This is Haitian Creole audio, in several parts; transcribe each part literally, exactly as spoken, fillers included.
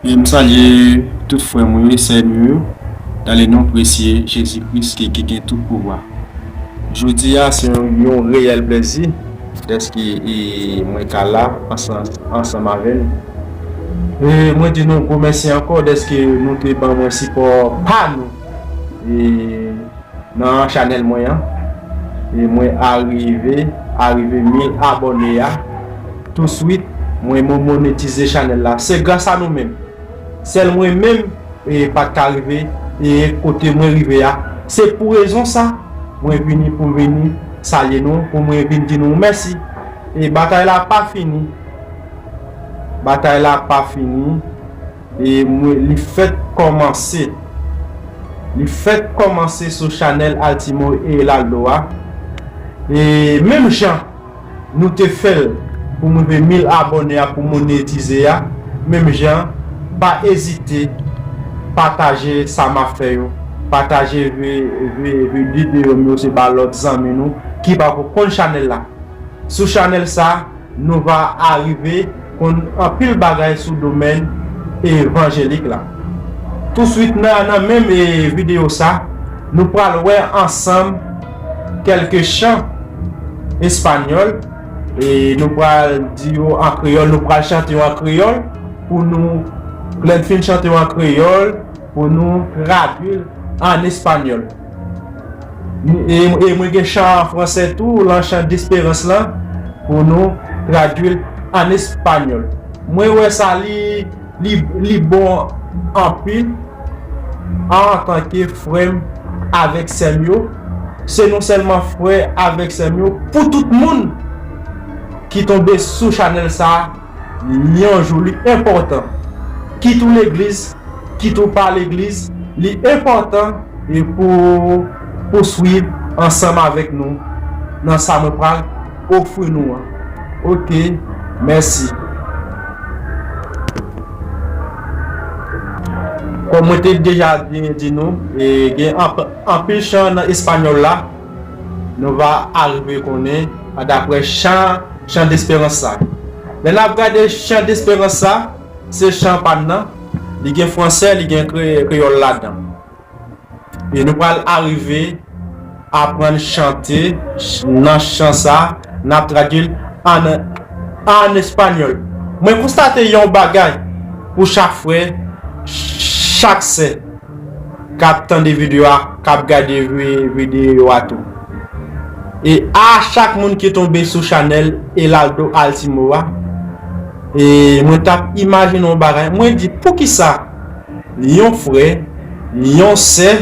E m salye tout frè mwen yo, sè mwen yo, dans le nom précieux Jésus-Christ ki, ki gen tout pouvwa. Jodi a, se yon, yon reyèl plèzi dèske e, mwen ka la ansanm, ansanm avè nou. E mwen di nou gwo mèsi ankò dèske nou te ban mwen sipò pa nou. E nan chanèl mwen an. E mwen arive, arive mil abòne a. Touswit, mwen mo-, monetize chanèl la. Se gras a nou menm. Sèl mwen menm, e, pa t ka rive, e, kote mwen rive a. Se pou rezon sa, mwen vini pou m vini salye nou, pou mwen vin di nou mèsi. E batay la pa fini. Batay la pa fini. E mwen, li fèk kòmanse. Li fèk kòmanse sou chanèl Altimo e Laldo a. E menm jan nou te fè l pou m rive mil abòne a, pou monetize a, menm jan, pa ezite pataje sa m ap fè yo. Pataje vi-, vi-, vi-, videyo m yo se ba lòt zanmi nou ki pako konn chanèl la. Sou chanèl sa, nou va arive konn anpil bagay sou domèn evanjelik la. Touswit nan, nan menm, e, videyo sa, nou pral wè ansanm kèlke chan espanyòl, e nou pral di yo an kreyòl, nou pral chante yo an kreyòl pou nou, lè n fin chante yo an kreyòl, pou nou tradui l an espanyòl. E, e mwen gen chan an fransè tou, lan chan desperans lan, pou nou tradui l an espanyòl. Mwen wè sa li, li, li bon anpil antanke frè m avèk sè m yo. Se non sèlman frè avèk sè m yo, pou tout moun ki tonbe sou chanèl sa, li yon jou, li enpòtan. Kit ou legliz, kit ou pa legliz, li enpòtan e pou, pou swiv ansanm avèk nou nan sa mwen pral ofri nou an. Oke, mèsi. Kòm mwen te deja di, di nou, e gen anp-, anpil chan nan espanyòl la, nou va arive konnen, a, daprè chan, chan desperans sa. Lè n ap gade chan desperans sa, se chan pa n nan, li gen fransè, li gen kre-, kreyòl ladan. E nou pral arive aprann chante ch-, nan chan sa, n ap tradui l an, an espanyòl. Mwen konstate yon bagay pou chak frè, chak sè k ap tande videyo a, k ap gade vi-, videyo a tou. E a chak moun ki tonbe sou chanèl Elaldo Altimo a, e mwen t ap imajine yon bagay, mwen di, poukisa yon frè, yon sè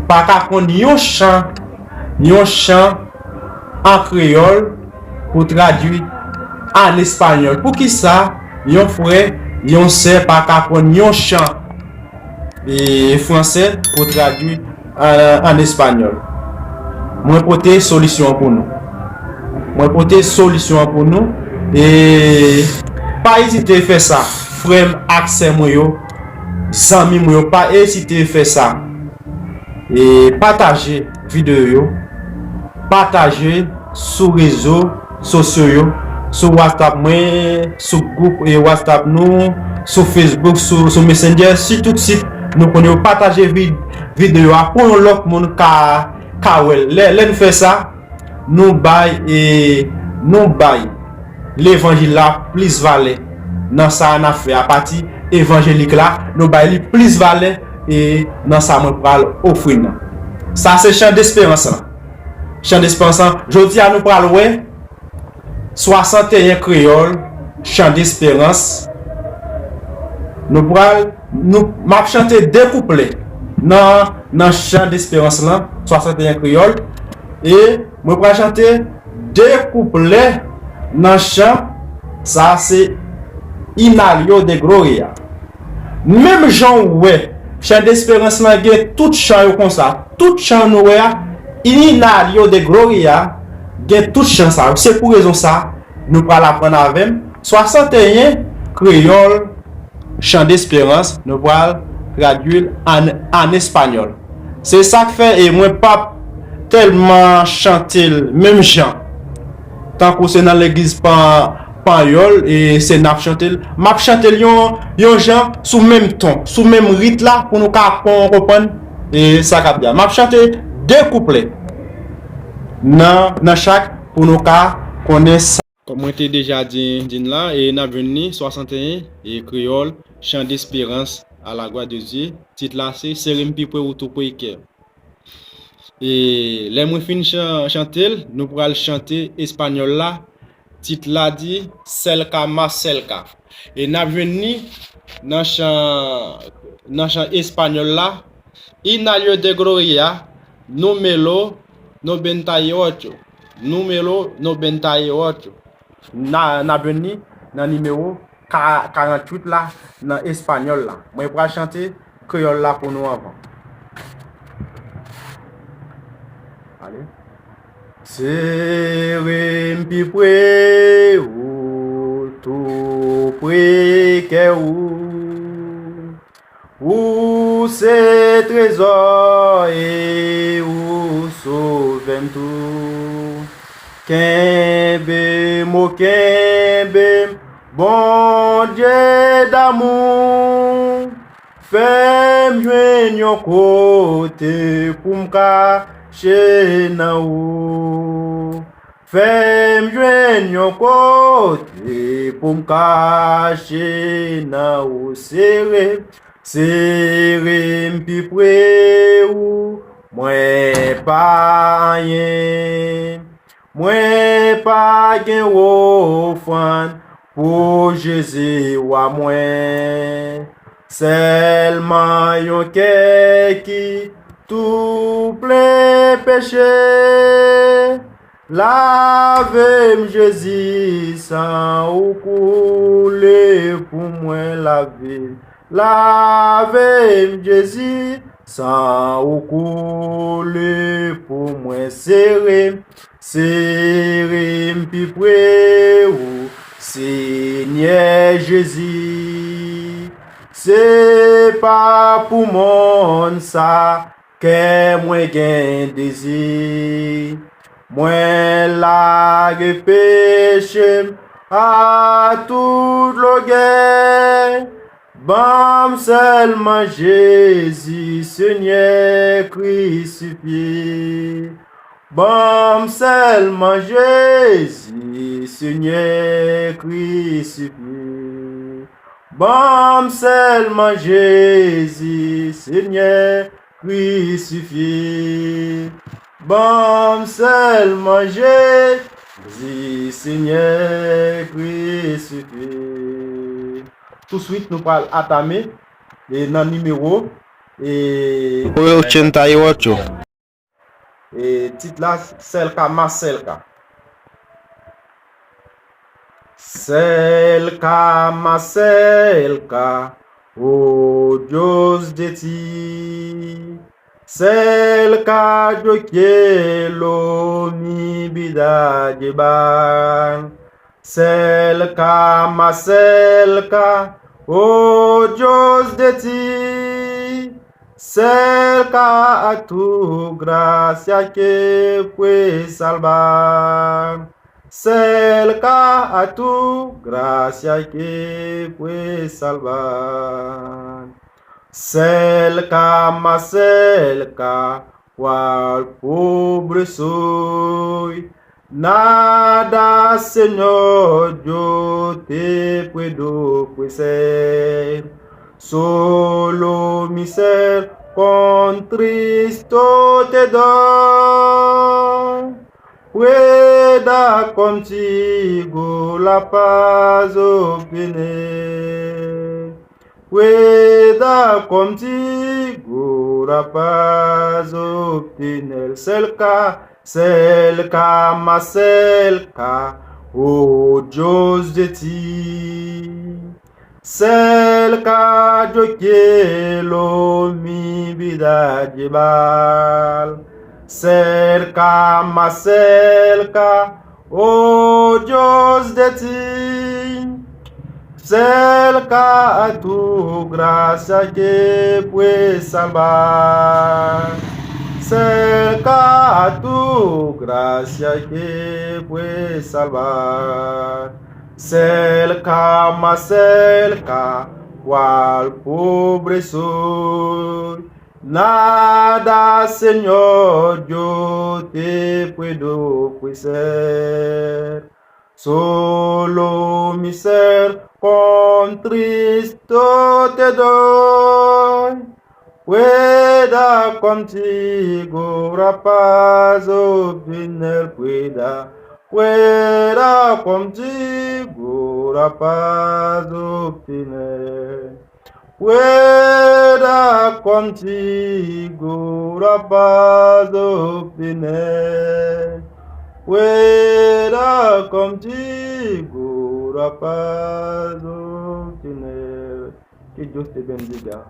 pa ka konn yon chan, yon chan an kreyòl pou tradui an espanyòl? Poukisa yon frè, yon sè pa ka konn yon chan, e, fransè pou tradui an, an espanyòl? Mwen pote solisyon an pou nou. Mwen pote solisyon an pou nou. E pa ezite fè sa, frè m ak sè mwen yo, zanmi mwen yo, pa ezite fè sa. E pataje videyo yo, pataje sou rezo sosyo yo, sou WhatsApp mwen, sou gwoup e WhatsApp nou, sou Facebook, sou, sou Messenger, si tout sit nou konnen yo, pataje vi-, videyo a pou yon lòt moun ka, ka wè l. Lè, lè n fè sa, nou bay, e, nou bay levanjil la plis valè nan sa n ap fè a pati evanjelik la, nou bay li plis valè, e, nan sa mwen pral ofri nan. Sa se chan desperans lan. Chan desperans lan, jodi a nou pral wè swasanteyen kreyòl, chan desperans. Nou pral, nou, m ap chante de kouplè nan, nan chan desperans lan, swasanteyen kreyòl. E mwen pral chante de kouplè nan chan, sa se Inalyo de Gloria. Menm jan w wè, chan desperans lan gen tout chan yo konsa. Tout chan nou wè a, Inalyo de Gloria, gen tout chan sa yo. Se pou rezon sa, nou pral aprann avè m swasanteyen kreyòl, chan desperans, nou pral tradui l an, an espanyòl. Se sa k fè, e mwen p ap tèlman chante l menm jan. Tankou se nan legliz pa, panyòl, e se n ap chante l. M ap chante l yon, yon jan sou menm ton, sou menm rit la, pou nou ka kon-, konprann, e sa k ap di a. M ap chante de kouplè nan, nan chak, pou nou ka konnen sa. Kòm mwen te deja di, di n la, e n ap jwenn li, swasanteyen, e kreyòl, Chant d'espérance à la gloire de Dieu. Tit la se Sere m pi pre ou tou pre kè. E lè mwen fin chan-, chante l, nou pral chante espanyòl la. Tit la di Cerca más cerca. E n ap jwenn li nan chan, nan chan espanyòl la. Himnario de gloria, número noventa y ocho. Número noventa y ocho. N a, n ap jwenn li nan nimewo ka-, karanntuit la, nan espanyòl la. Mwen pral chante kreyòl la pou nou anvan. Ale. Sere m pi pre ou, tou pre kè ou. Ou se trezò e ou sovè m tou. Kenbe m, o kenbe m, Bondye damou. Fè m jwenn yon kote pou m kache nan ou. Fè m jwenn yon kote pou m kache nan ou. Sere, sere m pi pre ou, mwen pa anyen. Mwen pa gen ofrann pou Jezi wa mwen. Sèlman yon kè ki tou plen peche. Lave m, Jezi, san ou koule pou mwen. Lave, lave m, Jezi, san ou koule pou mwen. Sere m, sere m pi pre ou, Senyè Jezi. Se pa pou monn sa kè mwen gen dezi. Mwen lage peche m ak tout lògèy. Ban m sèlman Jezi, Senyè krisifye. Ban m sèlman Jezi, Senyè krisifye. Ban m sèlman Jezi, Senyè krisifye. Ban m sèlman Jezi, Senyè krisifye. Touswit, nou pral atame, e, nan nimewo, e, ochenta y ocho. E, tit la, Cerca más cerca. Cerca más cerca, oh Dios, de ti. Cerca yo quiero mi vida llevar. Cerca más cerca, oh Dios, de ti. Cerca a tu gracia que puede salvar. Cerca a tu gracia que puede salvar. Cerca más cerca, cual pobre soy. Nada, Señor, yo te puedo ofrecer. Solo mi ser contrito te doy. Pueda contigo la paz obtener. Pueda contigo la paz obtener. Cerca, cerca, más cerca, oh Dios, de ti. Cerca yo quiero mi vida llevar. Cerca, más cerca, oh Dios, de ti. Cerca a tu gracia que puede salvar. Cerca a tu gracia que puede salvar. Cerca más cerca, cual pobre soy. Nada, Señor, yo te puedo ofrecer. Solo mi ser contrito te doy. Pueda contigo la paz obtener, pueda, pueda contigo la paz obtener. Pueda contigo la paz obtener. Pueda contigo la paz obtener. Que Dios te bendiga.